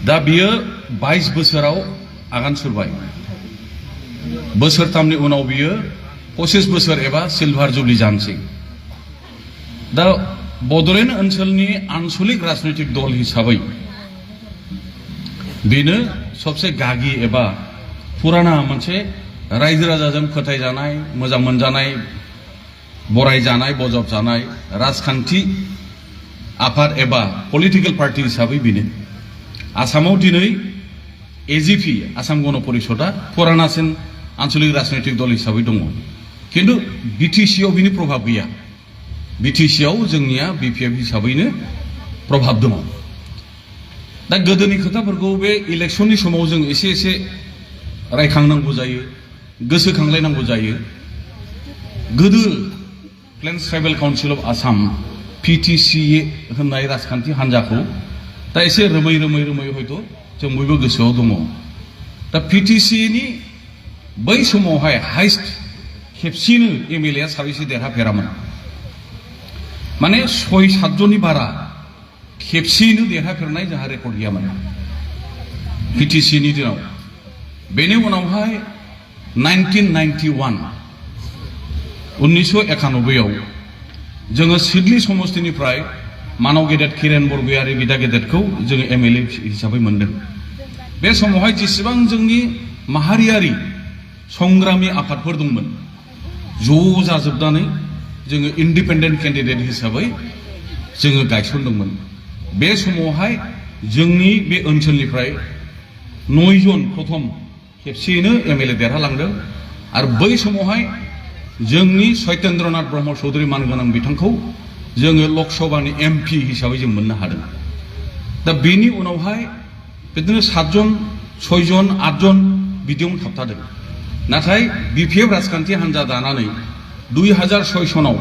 दा बियो 22 बोसोराव आगान सुरबाय बोसोरथामनि उनाव बियो 25 बोसोर एबा सिलभार जुबली जानोसै दा बड'लेण्ड ओनसोलनि आनसलिक राजनैतिक दल हिसाबै बेनो सबसे गागि एबा पुराना मोनसे रायजो राजाजों फोथायजानाय मोजां मोनजानाय बरायजानाय बजबजानाय राजखान्थि आफाद एबा पलिटिकल पार्टी हिसाबै बेनो आसामाव दिनै एजिपि आसाम गण परिषदा पुरानासिन आनसलिक राजनैतिक दल हिसाबै दङ किन्तु बिटिसिआव बिनि प्रभाब गैया बिटिसिआव जोंनिया बिपिएफ हिसाबैनो प्रभाब दङ दा गोदोनि खोथाफोरखौ बे इलेक्शननि समाव जों एसे एसे रायखांनांगौ जायो गोसोखांलायनांगौ जायो गोदो plains tribal council of Assam PTC होननाय राजखान्थि हान्जाखौ दा एसे रोमै हयथ' जों बयबो गोसोआव दङ दा पिटिसिनि बै समावहाय हाइस्ट खेबसेनो एमएलए साबैसे देरहाफेरामोन माने 6-7 जननि बारा खेबसेनो देरहाफेरनाय जोंहा रेकर्ड गैयामोन पिटिसिनि दिनाव बेनि उनावहाय 1991 आव जोङो सिडली समष्टिनिफ्राय मानव गेदेर किरेन बरगयारी बिदा गेदेरखौ जोङो एमएलए हिसाबै मोनदों बे समावहाय जेसेबां जोंनि माहारियारि संग्रामि आफादफोर दंमोन ज' जाजोबनानै जोङो इन्डिपेन्डेन्ट केन्डिडेट हिसाबै जोङो गायसनदोंमोन बे समावहाय जोंनि बे ओनसोलनिफ्राय 9 जन प्रथम खेबसेयैनो एमएलए देरहालांदों आरो बै समावहाय जोंनि सत्येन्द्रनाथ ब्रह्म चौधुरी मानगोनां बिथांखौ जोङो लकसभानि एमपि हिसाबै जों मोननो हादों दा बेनि उनावहाय बिदिनो 7 जन 6 जन 8 जन बिदियावनो थाबथादों नाथाय बिपिएफ राजखान्थि हान्जा दानानै 2006 सनाव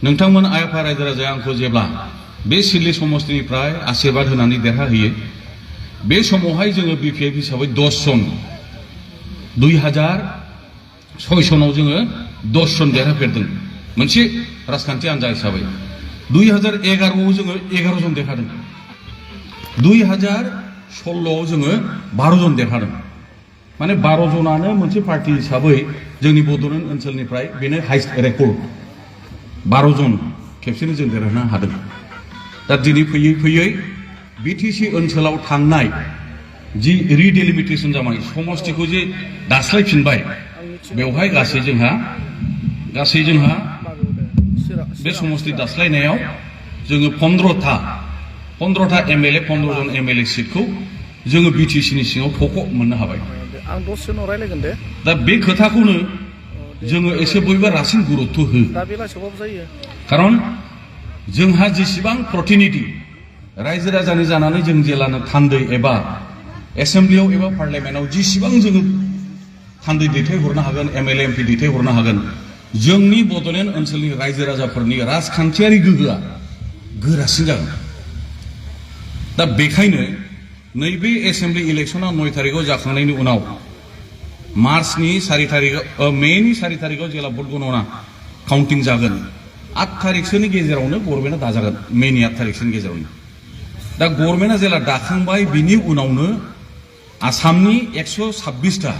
नोंथांमोन आइ आफा रायजो राजाया आंखौ जेब्ला बे सिडली समष्टिनिफ्राय आशीर्बाद होनानै देरहाहोयो बे समावहाय जोङो बिपिएफ हिसाबै 10 जन 2006 सनाव जोङो 10 जन देरहाफेरदों मोनसे राजखान्थि हान्जा हिसाबै 2011 आव जोङो 11 जन देरहादों 2016 आव जोङो 12 जन देरहादों माने 12 जनानो मोनसे पार्टी हिसाबै जोंनि बड'लेण्ड ओनसोलनिफ्राय बेनो हाइस्ट रेकर्ड 12 जन खेबसेनो जों देरहानो हादों दा दिनै फैयै बिटिसि ओनसोलाव थांनाय जि रिडेलिमिटेसन जानाय समष्टिखौ जे दास्लायफिनबाय बेवहाय गासै जोंहा बे समष्टि दास्लायनायाव जोङो 15था एमएलए 15 जन एमएलए सिटखौ जोङो बिटिसिनि सिङाव थख' मोननो हाबाय आं दसे उनाव रायलायगोन दे दा बे खोथाखौनो जोङो एसे बयबो रासिन गुरुत्व हो दा बेलासियावबाबो जायो खारन जोंहा जेसेबां प्रतिनिधि रायजो राजानि जानानै जों जेलानो थान्दै एबा एसेम्ब्लियाव एबा पार्लियामेन्टआव जेसेबां जोङो थान्दै दैथायहरनो हागोन एमएलए एमपि दैथायहरनो हागोन जोंनि बड'लेण्ड ओनसोलनि रायजो राजाफोरनि राजखान्थियारि गोहोआ गोरासिन जागोन दा बेखायनो नैबे एसेम्ब्लि इलेक्शना 9 तारिखआव जाखांनायनि उनाव मेनि 4 तारिखआव जेला भट गणना काउन्टिं जागोन 8 तारिखसोनि गेजेरावनो गभर्नमेन्टआ दाजागोन मेनि 8 तारिखसोनि गेजेरावनो दा गभर्नमेन्टआ जेला दाखांबाय बिनि उनावनो आसामनि 126टा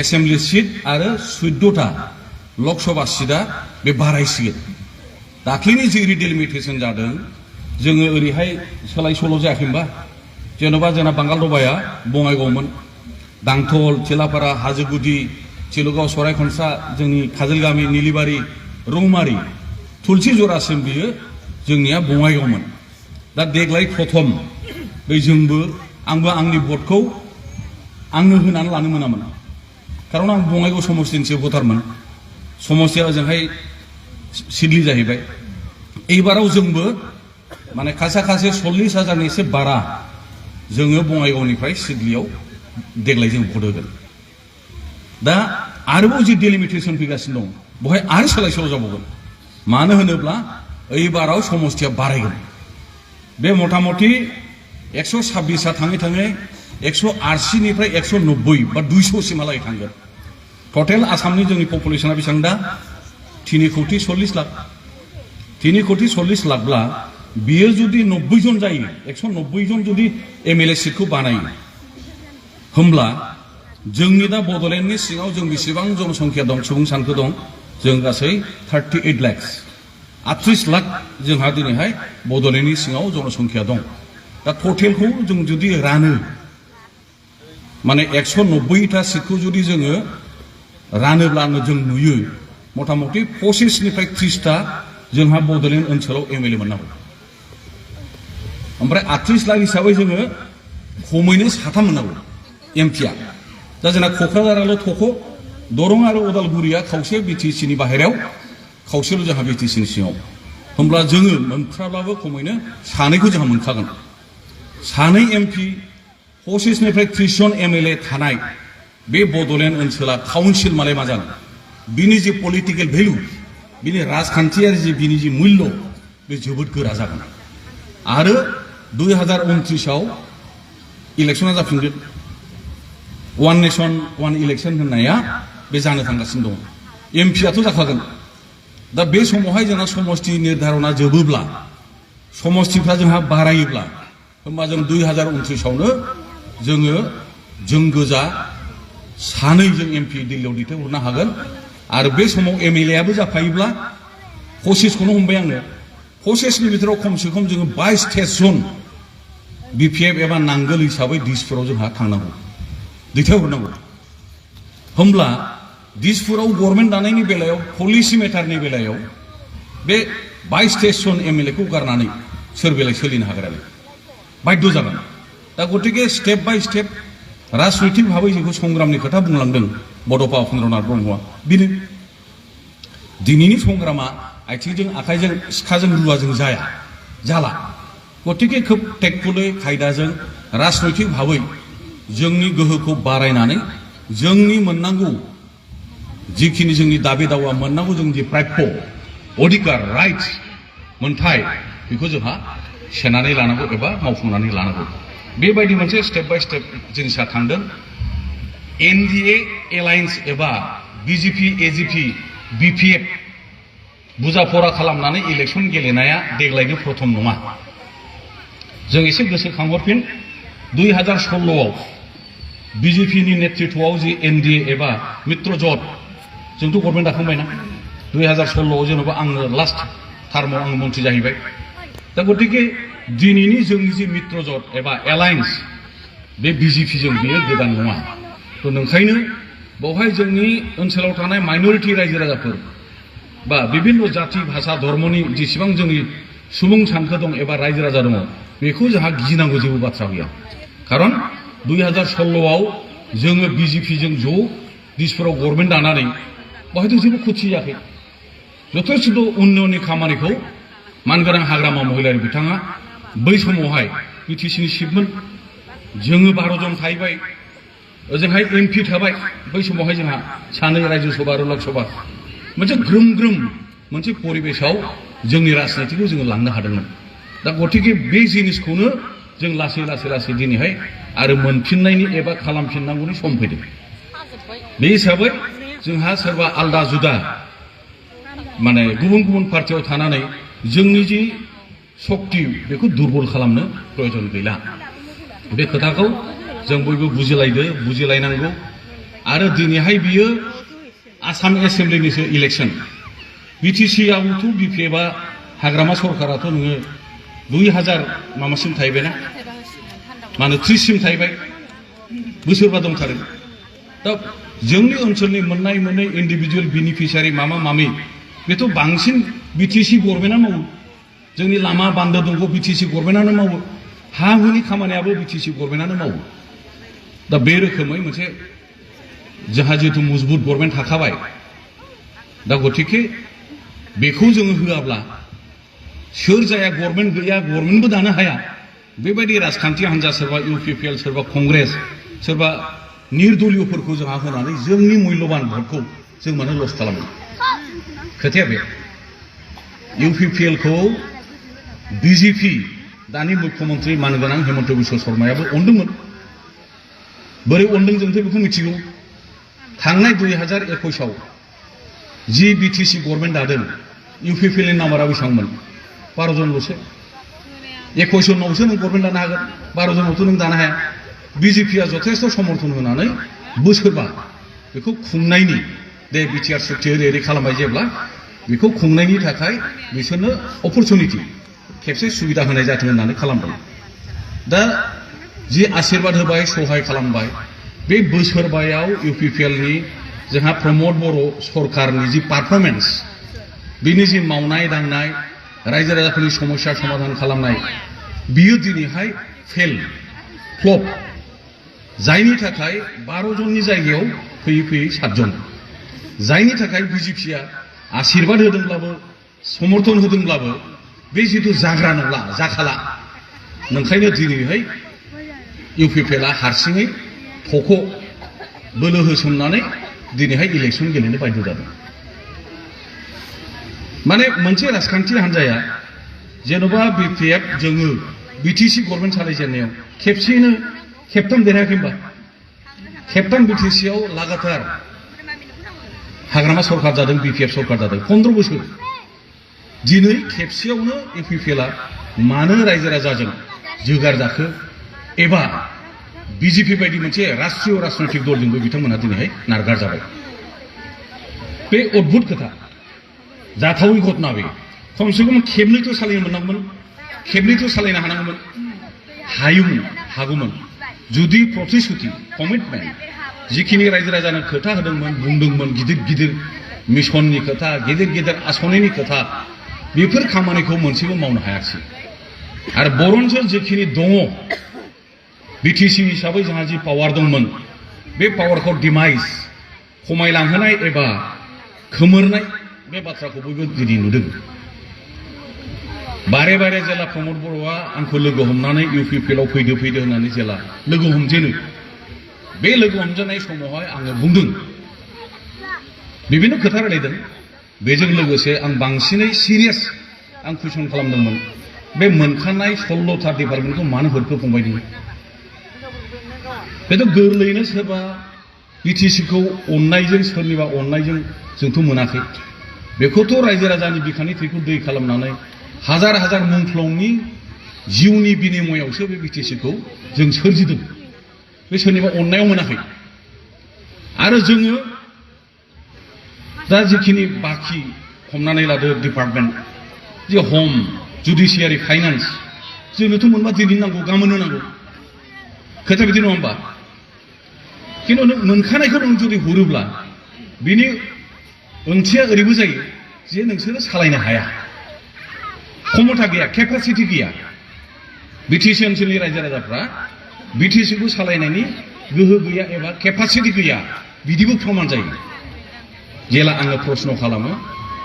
एसेम्ब्लि सिट आरो 14टा लकसभा सिटआ बे बारायसिगोन दाख्लैनि जि रिडेलिमिटेसन जादों जोङो ओरैहाय सोलाय सोल' जायाखै होनबा जेन'बा जोंना बांगालदबाया बङाइगावमोन दांथल थिलापारा हाजोगुदि चिलगाव सरायखनसा जोंनि काजलगामि निलिबारि रौमारि तुलसि जरासिम बियो जोंनिया बङाइगावमोन दा देग्लाय प्रथम बै जोंबो आंबो आंनि भटखौ आंनो होनानै लानो मोनामोन खारन आं बङाइगाव समष्टिनिसो भटारमोन समष्टिया ओजोंहाय सिडली जाहैबाय एबाराव जोंबो माने खासे 40,000नि एसे बारा जोङो बङाइगावनिफ्राय सिडलीयाव देग्लाय जों भट होगोन दा आरोबाव जि डेलिमिटेसन फैगासिनो दं बेवहाय आरो सोलाय सोल' जाबावगोन मानो होनोब्ला एबाराव समष्टिया बारायगोन बे मथा मथि 126आ थाङै 180 निफ्राय 190 बा 200 सिमहालागै थांगोन टटेल आसामनि जोंनि पपुलेसना बेसेबां दा 3 कोटी 40 लाख 3 कोटी 40 लाखब्ला बियो जुदि 90 जन जायो 190 जन जुदि एमएलए सिटखौ बानायो होमब्ला जोंनि दा बड'लेण्डनि सिङाव जों बेसेबां जनसंख्या दं सुबुं सानखो दं जों गासै 38 लाख 38 लाख जोंहा दिनैहाय बड'लेण्डनि सिङाव जनसंख्या दं दा टटेलखौ जों जुदि रानो माने 190टा सिटखौ जुदि जोङो रानोब्लानो जों नुयो मथा मथि 25 निफ्राय 30टा जोंहा बड'लेण्ड ओनसोलाव एमएलए मोननांगौ ओमफ्राय 38 लाख हिसाबै जोङो खमैनो 7 मोननांगौ एमपिआ दा जोंना क'क्राझाराल' थख' दरं आरो उदालगुरिया खावसे बिटिसिनि बाहेरायाव खावसेल' जोंहा बिटिसिनि सिङाव होमब्ला जोङो मोनफ्राब्लाबो खमैनो सानैखौ जोंहा मोनखागोन सानै एमपि 25 निफ्राय 30 जन एमएलए थानाय बे बड'लेण्ड ओनसोला काउन्सिल मालाय मा जानो बिनि जे पलिटिकेल भेलु बिनि राजखान्थियारि जे बिनि जे मुल्य बे जोबोद गोरा जागोन आरो 2029 आव इलेक्शना जाफिनगोन वान नेशन वान इलेक्शन होननाया बे जानो थांगासिनो दं एमपिआथ' जाखागोन दा बे समावहाय जोंहा समष्टि निर्धारना जोबोब्ला समष्टिफ्रा जोंहा बारायोब्ला होमबा जों 2029 आवनो जों गोजा सानै जों एमपि दिल्लीयाव दैथायहरनो हागोन आरो बे समाव एमएलएआबो जाफायोब्ला 25 खौनो हमबाय आङो 25 नि बिथोराव खमसे खम जोङो 22-23 जन बिपिएफ एबा नांगोल हिसाबै दिसपुराव जोंहा थांनांगौ दैथायहरनांगौ होमब्ला दिसपुराव गभर्नमेन्ट दानायनि बेलायाव पलिसि मेटारनि बेलायाव बे 22-23 जन एमएलएखौ गारनानै सोर बेलाय सोलिनो हागोन आरो बाध्य जागोन दा गतिके स्टेप बाय स्टेप राजनैतिक भाबै जेखौ संग्रामनि खोथा बुंलांदों बड'फा उपेन्द्रनाथ ब्रह्मआ बेनो दिनैनि संग्रामा आथिंजों आखाइजों सिखाजों रुवाजों जाला गतिके खोब टेक्टफुलै खायदाजों राजनैतिक भाबै जोंनि गोहोखौ बारायनानै जोंनि मोननांगौ जिखिनि जोंनि दाबि दावा मोननांगौ जोंनि प्राप्य अधिकार राइट्स मोनथाय बेखौ जोंहा सेनानै लानांगौ एबा मावफुंनानै लानांगौ बेबायदि मोनसे स्टेप बाय स्टेप जिनिसा थांदों एनडिए एलायन्स एबा बिजेपि एजिपि बिपिएफ बुजाफरा खालामनानै इलेक्शन गेलेनाया देग्लायनो प्रथम नङा जों एसे गोसोखांहरफिन 2016 आव बिजेपिनि नेतृत्वआव जि एनडिए एबा मित्रजोट जोंथ' गभर्नमेन्ट दाखांबायना 2016 आव जेनेबा आङो लास्ट टार्माव आङो मन्थ्रि जाहैबाय दा गतिके दिनैनि जोंनि जे मित्रजोट एबा एलायन्स बे बिजेपिजों बेयो गोदान नङा थ' नोंखायनो बेवहाय जोंनि ओनसोलाव थानाय माइनरिटि रायजो राजाफोर बा बिभिन्न जाति भाषा धर्मनि जेसेबां जोंनि सुबुं सानखो दं एबा रायजो राजा दङ बेखौ जोंहा गिनांगौ जेबो बाथ्रा गैया खारन 2016 आव जोङो बिजेपिजों ज' दिसपुराव गभर्नमेन्ट दानानै बेवहायथ' जेबो खुथि जायाखै जथेस्थ' उन्नयननि खामानिखौ मानगोनां हाग्रामा महिलारि बिथाङा बै समावहाय बिटिसिनि चिफमोन जोङो 12 जन थाहैबाय ओजोंहाय एमपि थाबाय बै समावहाय जोंहा सानै रायजो सभा आरो लक सभा मोनसे ग्रोम ग्रोम मोनसे परिबेसाव जोंनि राजनितिखौ जोङो लांनो हादोंमोन दा गतिके बे जिनिसखौनो जों लासै लासै लासै दिनैहाय आरो मोनफिननायनि एबा खालामफिननांगौनि सम फैदों बे हिसाबै जोंहा सोरबा आलदा जुदा माने गुबुन गुबुन पार्टियाव थानानै जोंनि जि शक्ति बेखौ दुर्बल खालामनो प्रयोजन गैला बे खोथाखौ जों बयबो बुजिलायनांगौ आरो दिनैहाय बियो आसाम एसेम्ब्लिनिसो इलेक्शन बिटिसि आवथ' बिपिएफआ हाग्रामा सरकाराथ' नोङो 2000 माबासिम थाहैबायना माने 30 सिम थाहैबाय बोसोरबा दंथारो दा जोंनि ओनसोलनि मोननाय इन्डिभिजुवेल बेनिफिसियारि मामि बेथ' बांसिन बिटिसि गभर्नमेन्टआ मावो जोंनि लामा बान्दो दंग बिटिसि गभर्नमेन्टआनो मावो हा हुनि खामानियाबो बिटिसि गभर्नमेन्टआनो मावो दा बे रोखोमै मोनसे जोंहा जिहेतु मजबुत गभर्नमेन्ट थाखाबाय दा गतिके बेखौ जोङो होआब्ला सोर जाया गभर्नमेन्ट गैया गभर्नमेन्टबो दानो हाया बेबायदि राजखान्थि हान्जा सोरबा इउपिपिएल सोरबा कंग्रेस सोरबा निर्दलीयफोरखौ जोंहा होनानै जोंनि मुल्यबान भटखौ जों मानो लस खालामो खोथाया बे इउपिपिएलखौ बिजेपि दानि मुख्यमन्त्रि मानगोनां हेमन्त बिश्व शर्मायाबो अनदोंमोन बोरै अनदों जोंथ' बेखौ मिथिगौ थांनाय 2021 आव जि बिटिसि गभर्नमेन्ट दादों इउपिपिएलनि नाम्बारा बेसेबांमोन 12 जनल'सो 21 जनावसो नों गभर्नमेन्ट दानो हागोन 12 जनावथ' नों दानो हाया बिजेपिया जथेस्थ' समर्थन होनानै बोसोरबा बेखौ खुंनायनि दे बिटिआर सुक्ति ओरै खालामबाय जेब्ला बेखौ खुंनायनि थाखाय बिसोरनो अपरचुनिटि खेबसे सुबिदा होनाय जाथों होननानै खालामदों दा जि आशीर्बाद होबाय सहाय खालामबाय बे बोसोरबायाव इउपिपिएलनि जोंहा प्रमद बर' सरकारनि जि पारफरमेन्स बिनि जि मावनाय दांनाय रायजो राजाफोरनि समस्या समाधान खालामनाय बियो दिनैहाय फेल फ्लप जायनि थाखाय 12 जननि जायगायाव फैयै फैयै 7 जन जायनि थाखाय बिजेपिया आशीर्बाद होदोंब्लाबो समर्थन होदोंब्लाबो बे जिथु जाग्रा नंला जाखाला नंखायनो दिनैहाय इउपिपिएलआ हारसिङै थख' बोलो होसोमनानै दिनैहाय इलेक्सन गेलेनो बाध्य जादों माने मोनसे राजखान्थि हान्जाया जेन'बा बिपिएफ जोङो बिटिसि गभर्नमेन्ट सालायजेननायाव खेबसेयैनो खेबथाम देरहायाखै होनबा खेबथाम बिटिसिआव लागातार हाग्रामा सरकार जादों बिपिएफ सरकार जादों 15 बोसोर दिनै खेबसेयावनो इउपिपिएलआ मानो रायजो राजाजों जोगार जाखो एबा बिजेपि बायदि मोनसे राष्ट्रीय राजनैतिक दलजोंबो बिथांमोना दिनैहाय नारगार जाबाय बे अद्भुत खोथा जाथावै घटना बे खमसे खम खेबनैथ' सालायनो मोननांगौमोन खेबनैथ' सालायनो हानांगौमोन हागौमोन जुदि प्रतिश्रुति कमिटमेन्ट जिखिनि रायजो राजानो खोथा होदोंमोन बुंदोंमोन गिदिर गिदिर मिशननि खोथा गेदेर गेदेर आसनिनि खोथा बेफोर खामानिखौ मोनसेबो मावनो हायाखिसै आरो बरन्स जिखिनि दङ बिटिसि हिसाबै जोंहा जि पावार दंमोन बे पावारखौ डिमाइज खमायलांहोनाय एबा खोमोरनाय बे बाथ्राखौ बयबो दिनै नुदों बारे बारे जेला प्रमद बर'आ आंखौ लोगो हमनानै इउपिपिएलआव फैदो होननानै जेला लोगो हमजेनो बे लोगो हमजेननाय समावहाय आङो बुंदों बिभिन्न खोथा रायलायदों बेजों लोगोसे आं बांसिनै सिरियास आं कुइसन खालामदोंमोन बे मोनखानाय 16था डिपार्टमेन्टखौ मानो हरखो फंबाय नोङो बेथ' गोरलैयैनो सोरबा बिटिसिखौ अननायजों सोरनिबा अननायजों जोंथ' मोनाखै बेखौथ' रायजो राजानि बिखानि थैखौ दै खालामनानै हाजार हाजार मुंख्लंनि जिउनि बिनिमयावसो बे बिटिसिखौ जों सोरजिदों बे सोरनिबा अननायाव मोनाखै आरो जोङो दा जिखिनि बाखि हमनानै लादो डिपार्टमेन्ट जे हम जुडिसियारि फाइनान्स जोंनोथ' मोनबा दिनै नांगौ गाबोननो नांगौ खोथा बिदि नङा होमबा खिन्थु नों मोनखानायखौ नों जुदि हरोब्ला बिनि ओंथिया ओरैबो जायो जे नोंसोरो सालायनो हाया क्षमता गैया केपासिटि गैया बिटिसि ओनसोलनि रायजो राजाफ्रा बिटिसिखौ सालायनायनि गोहो गैया एबा केपासिटि गैया बिदिबो प्रमान जायो जेला आङो प्रश्न खालामो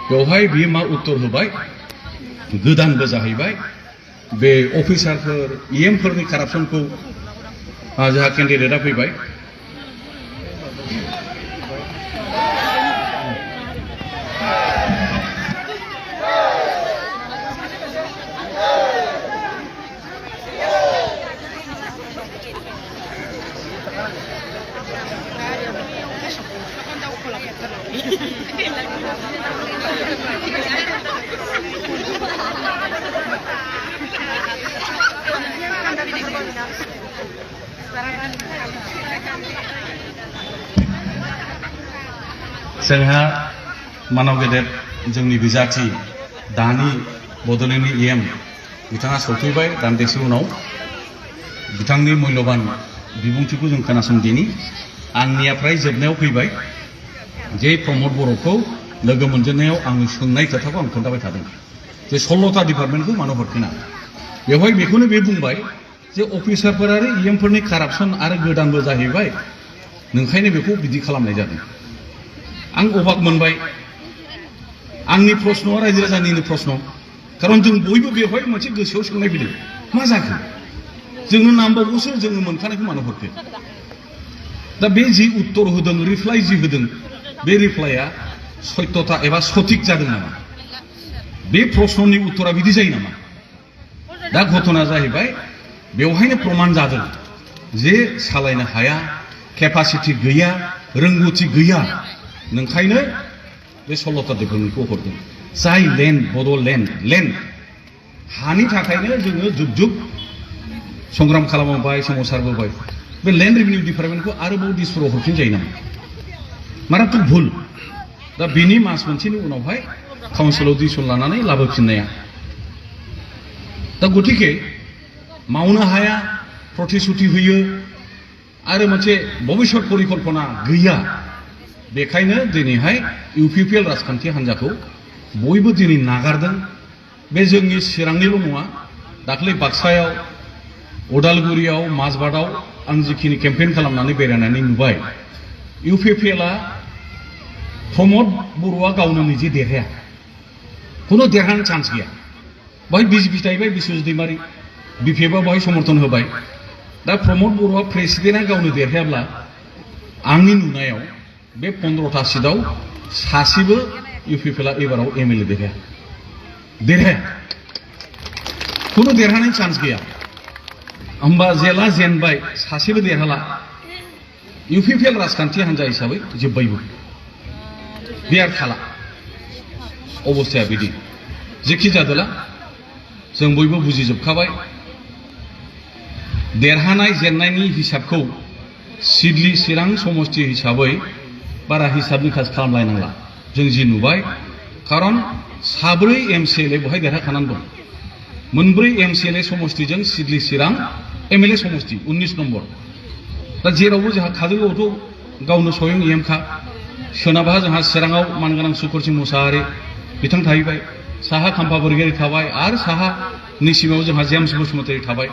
बेवहाय बियो मा उत्तर होबाय गोदानबो जाहैबाय बे अफिसारफोर इएमफोरनि कारापसनखौ जोंहा केन्डिडेटआ फैबाय जोंहा मानव गेदेर जोंनि बिजाथि दानि बड'लेण्डनि इएम बिथाङा सौफैबाय दान्दिसे उनाव बिथांनि मूल्यबान बिबुंथिखौ जों खोनासंदिनि आंनिया फ्राय जोबनायाव फैबाय जे प्रमद बर'खौ लोगो मोनजेननायाव आं सोंनाय खोथाखौ आं खोन्थाबाय थादों जे 16था डिपार्टमेन्टखौ मानो हरफिना बेवहाय बेखौनो बे बुंबाय जे अफिसारफोर आरो इएमफोरनि कारापसन आरो गोदानबो जाहैबाय नोंखायनो बेखौ बिदि खालामनाय जादों आं अबाक मोनबाय आंनि प्रश्नआ रायजो राजानिनो प्रश्न खारन जों बयबो बेवहाय मोनसे गोसोआव सोंनाय फैदों मा जाखो जोंनो नांबावगौसो जोङो मोनखानायखौ मानो हरखो दा बे जि उत्तर होदों रिप्लाइ जि होदों बे रिप्लाइआ सत्यता एबा सঠিक जादों नामा बे प्रश्ननि उत्तरा बिदि जायो नामा दा घटना जाहैबाय बेवहायनो प्रमान जादों जे सालायनो हाया केपासिटि गैया रोंगौथि गैया नोंखायनो बे 16था डिपार्टमेन्टखौ हरदों जाय लेन्ड बड'लेण्ड हानि थाखायनो जोङो जुग जुग संग्राम खालामबोबाय सोमावसारबोबाय बे लेन्ड रेभिनिउ डिपार्टमेन्टखौ आरोबाव दिसपुराव हरफिन जायो नामा माराथ' भुल दा बिनि मास मोनसेनि उनावहाय काउन्सिलाव डिसिसन लानानै लाबोफिननाया दा गतिके मावनो हाया प्रतिश्रुति होयो आरो मोनसे भबिष्यत परिकल्पना गैया बेखायनो दिनैहाय इउपिपिएल राजखान्थि हान्जाखौ बयबो दिनै नागारदों बे जोंनि चिरांनिल' नङा दाख्लै बाक्सायाव उदालगुरियाव माजबाटआव आं जिखिनि केम्पेइन खालामनानै बेरायनानै नुबाय इउपिपिएलआ प्रमद बर'आ गावनो निजे देरहाया खुनु देरहानो चान्स गैया बाहाय बिजेपि थाहैबाय बिश्वजित दैमारि बिपिएफआ बाहाय समर्थन होबाय दा प्रमद बर'आ प्रेसिडेन्टआ गावनो देरहायाब्ला आंनि नुनायाव बे 15टा सिटआव सासेबो इउपिपिएलआ एबाराव एमएलए देरहाया खुनु देरहानायनि चान्स गैया होमबा जेला जेनबाय सासेबो देरहाला इउपिपिएल राजखान्थि हान्जा हिसाबै जोब्बायबो बियार थाला अबस्थाया बिदि जेखि जादोला जों बयबो बुजिजोबखाबाय देरहानाय जेननायनि हिसाबखौ सिडली चिरां समष्टि हिसाबै बारा हिसाब निकास खालामलायनांला जों जि नुबाय खारन साब्रै एमसिएलए बहाय देरहाखानानै दं मोनब्रै एमसिएलए समष्टिजों सिडली चिरां एमएलए समष्टि 19 नम्बर दा जेरावबो जोंहा काजलगावआवथ' गावनो स्वयं एमखा सोनाबहा जोंहा चिराङाव मानगोनां सुकुर सिंह मुसाहारि बिथां थाहैबाय साहा खाम्फा बरगयारि थाबाय आरो साहा निसिमाव जोंहा जेम्स बसुमतारी थाबाय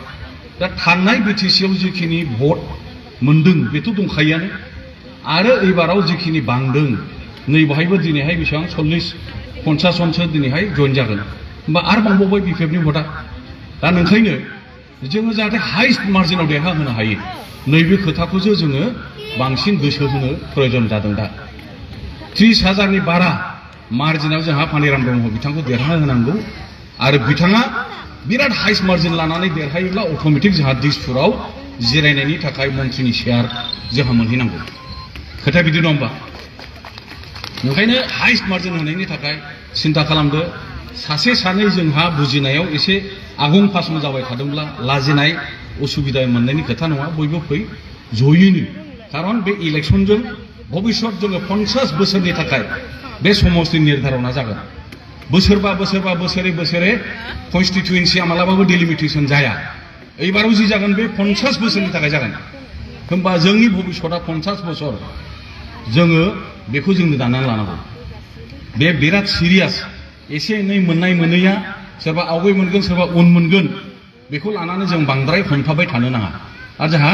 दा थांनाय बिटिसिआव जिखिनि भट मोनदों बेथ' दंखायोआनो आरो एबाराव जिखिनि बांदों नै बाहायबो दिनैहाय बेसेबां 40-50 जनसो दिनैहाय जइन जागोन होमबा आरो बांबावबाय बिपिएफनि भटआ दा नोंखायनो जोङो जाहाथे हाइस्ट मार्जिनाव देरहाहोनो हायो नैबे खोथाखौसो जोङो बांसिन गोसो होनो प्रयोजन जादों दा 30,000नि बारा मार्जिनाव जोंहा पानिराम ब्रह्म बिथांखौ देरहाहोनांगौ आरो बिथाङा बिराद हाइस्ट मार्जिन लानानै देरहायोब्ला अट'मेटिक जोंहा दिसपुराव जिरायनायनि थाखाय मन्थ्रिनि चेयार जोंहा मोनहैनांगौ खोथाया बिदि नङा होमबा ओंखायनो हाइस्ट मार्जिन होनायनि थाखाय सिन्था खालामदो सासे सानै जोंहा बुजिनायाव एसे आगुं फासन जाबाय थादोंब्ला लाजिनाय उसुबिदा मोननायनि खोथा नङा बयबो फै जयैनो खारन बे इलेक्सनजों भबिष्यत जोङो 50 बोसोरनि थाखाय बे समष्टि निर्धारणा जागोन बोसोरबा बोसोरे कन्स्टिटुएन्सिया मालाबाबो डिलिमिटेसन जाया एबाराव जि जागोन बे 50 बोसोरनि थाखाय जागोन होमबा जोंनि भबिष्यतआ 50 बोसोर जोङो बेखौ जोंनो दानानै लानांगौ बे बिराद सिरियास एसे एनै मोननाय मोनैया सोरबा आवगाय मोनगोन सोरबा उन मोनगोन बेखौ लानानै जों बांद्राय हमथाबाय थानो नाङा आरो जोंहा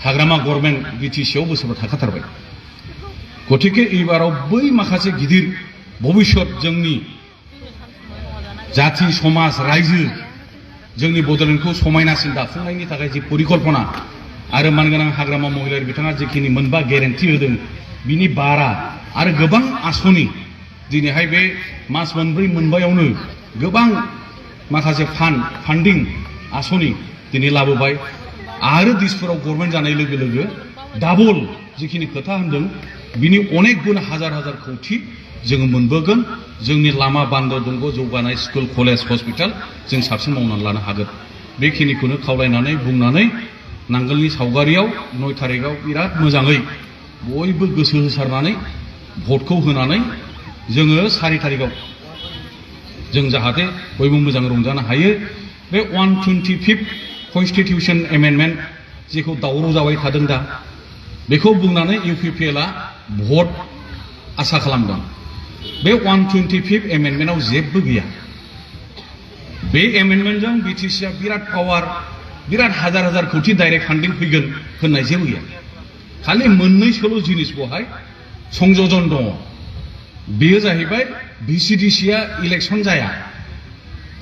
हाग्रामा गभर्नमेन्ट बिटिसिआव बोसोरबा थाखाथारबाय गतिके एबाराव बै माखासे गिदिर भबिष्यत जोंनि जाथि समाज रायजो जोंनि बड'लेण्डखौ समायनासिन दाफुंनायनि थाखाय जि परिकल्पना आरो मानगोनां हाग्रामा महिलारि बिथाङा जिखिनि मोनबा गेरेन्टि होदों बिनि बारा आरो गोबां आसनि दिनैहाय बे मास मोनब्रै मोनबायावनो गोबां माखासे फान्डिं आसनि दिनै लाबोबाय आरो दिसपुराव गभर्नमेन्ट जानाय लोगो लोगो डाबल जिखिनि खोथा होनदों बिनि अनेक गुन हाजार हाजार कौटि जोङो मोनबोगोन जोंनि लामा बान्दो दंग' जौगानाय स्कुल कलेज हस्पिटाल जों साबसिन मावनानै लानो हागोन बेखिनिखौनो खावलायनानै बुंनानै नांगोलनि सावगारियाव 9 तारिखआव बिराद मोजाङै बयबो गोसो होसारनानै भटखौ होनानै जोङो 4 तारिखआव जों जाहाथे बयबो मोजां रंजानो हायो बे 125 कन्स्टिटिउसन एमेन्डमेन्ट जेखौ दावराव जाबाय थादों दा बेखौ बुंनानै इउपिपिएलआ भट आसा खालामदों बे 125 एमेन्डमेन्टआव जेबो गैया बे एमेन्डमेन्टजों बिटिसिआ बिराद पावार बिराद हाजार हाजार कौटि डाइरेक्ट फान्डिं फैगोन होननाय जेबो गैया खालि मोननैसोल' जिनिस बहाय संयोजन दङ बेयो जाहैबाय भिसिडिसिआ इलेक्सन जाया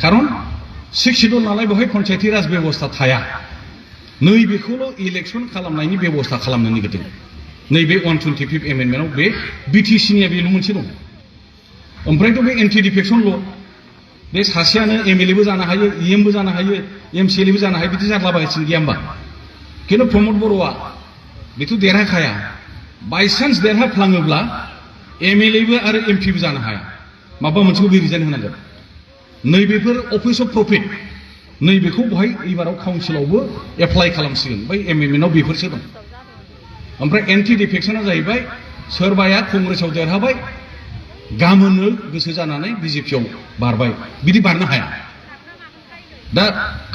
खारन 6 सिडुल नालाय बहाय पन्चायती राज बेबस्था थाया नैबेखौल' इलेक्सन खालामनायनि बेबस्था खालामनो नागिरदों नैबे 125 एमेन्डमेन्टआव बे बिटिसिनिया बेल' मोनसे दं ओमफ्रायथ' बे एन्टि डिफेक्सनल' बे सासेयानो एमएलएबो जानो हायो इएमबो जानो हायो एमसिएलएबो जानो हायो बिदि जारलाबायसिनो गैया होमबा खिन्थु प्रमद बर'आ बेथ' देरहाखाया बायसान्स देरहाफ्लाङोब्ला एमएलएबो आरो एमपिबो जानो हाया माबा मोनसेखौ बे रिजाइन होनांगोन नैबेफोर अफिस अफ प्रफिट नैबेखौ बहाय एबाराव काउन्सिलावबो एप्लाइ खालामसिगोन बै एमेन्डमेन्टआव बेफोरसो दं ओमफ्राय एन्टि डिफेक्शना जाहैबाय सोरबाया कंग्रेसआव देरहाबाय गामोननो गोसो जानानै बिजेपियाव बारबाय बिदि बारनो हाया दा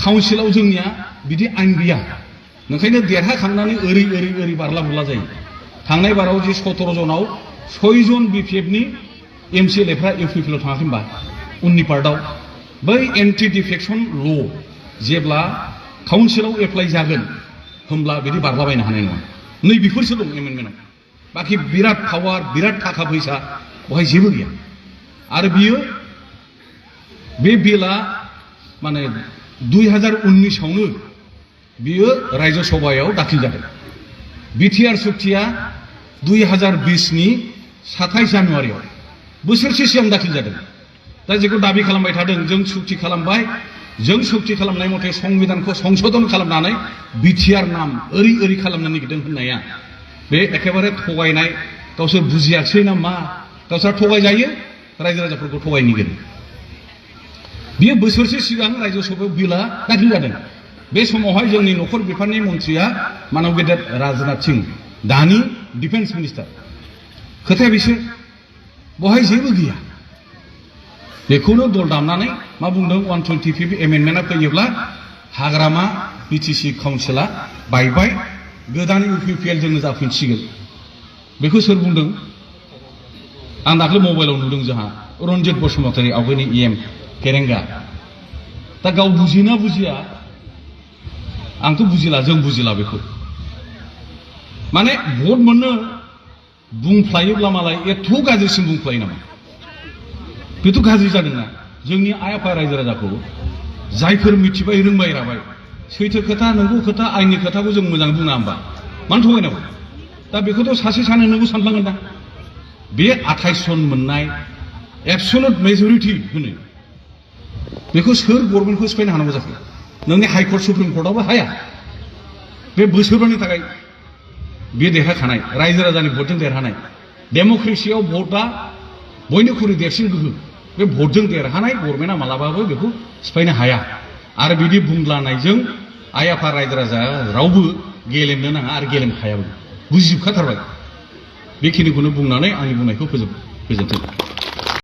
काउन्सिलाव जोंनिया बिदि आइन गैया ओंखायनो देरहाखांनानै ओरै बारला बुरला जायो थांनाय बाराव जे 17 जनाव 6 जन बिपिएफनि एमसिएलएफ्रा इउपिपिएलआव थाङाखै होनबा उननि पार्टआव बै एन्टि डिफेक्शन ल' जेब्ला काउन्सिलाव एप्लाइ जागोन होमब्ला बिदि बारलाबायनो हानाय नङा नै बेफोरसो दं एमेन्डमेन्टआव बाखि बिराद पावार बिराद थाखा फैसा बहाय जेबो गैया आरो बियो बे बिलआ माने 2019आवनो बियो रायजो सभायाव दाखिल जादों बिटिआर सुक्तिया 2020नि 27 जानुवारियाव बोसोरसे सिगां दाखिल जादों दा जेखौ दाबि खालामबाय थादों जों सुक्ति खालामबाय जों सुक्ति खालामनाय मथे संबिधानखौ संशोधन खालामनानै बिटिआर नाम ओरै खालामनो नागिरदों होननाया बे एखेबारे थगायनाय गावसोर बुजियाखै ना मा गावसोर थगायजायो रायजो राजाफोरखौ थगायनो नागिरो बियो बोसोरसे सिगां रायजो सभायाव बिलआ दाखिल जादों बे समावहाय जोंनि नखर बिफाननि मन्थ्रिया मानब गेदेर राजनाथ सिंह दानि डिफेन्स मिनिस्टार खोथाया बिसोर बहाय जेबो गैया बेखौनो दल दामनानै मा बुंदों 125 एमेन्डमेन्टआ फैयोब्ला हाग्रामा बिटिसि काउन्सिला बायबाय गोदान इउपिपिएल जोंनो जाफिनसिगोन बेखौ सोर बुंदों आं दाख्लै मबाइलाव नुदों जोंहा रन्जित बसुमतारी आवगायनि इएम केरेंगा दा गाव बुजिना बुजिया आंथ' बुजिला जों बुजिला बेखौ माने भट मोननो बुंफ्लायोब्ला मालाय एथ' गाज्रिसिम बुंफ्लायो नामा बेथ' गाज्रि जादोंना जोंनि आइ आफा रायजो राजाखौ जायफोर मिथिबाय रोंबाय राबाय सैथो खोथा नंगौ खोथा आइननि खोथाखौ जों मोजां बुङा होमबा मानो थगायनांगौ दा बेखौथ' सासे सानै नोंबो सानफ्लांगोन दा बे 28 जन मोननाय एबसलुट मेजरिटि होनो बेखौ सोर गभर्नमेन्टखौ सिफायनो हानांगौ जाखो नोंनि हाइकर्ट सुप्रिम कर्टआवबो हाया बे बोसोरबानि थाखाय बे देरहाखानाय रायजो राजानि भटजों देरहानाय डेम'क्रेसियाव भटआ बयनिख्रुइ देरसिन गोहो बे भटजों देरहानाय गभर्नमेन्टआ मालाबाबो बेखौ सिफायनो हाया आरो बिदि बुंलानायजों आइ आफा रायजो राजा रावबो गेलेनो नाङा आरो गेलेखायाबो बुजिजोबखाथारबाय बेखिनिखौनो बुंनानै आंनि बुंनायखौ फोजोबथों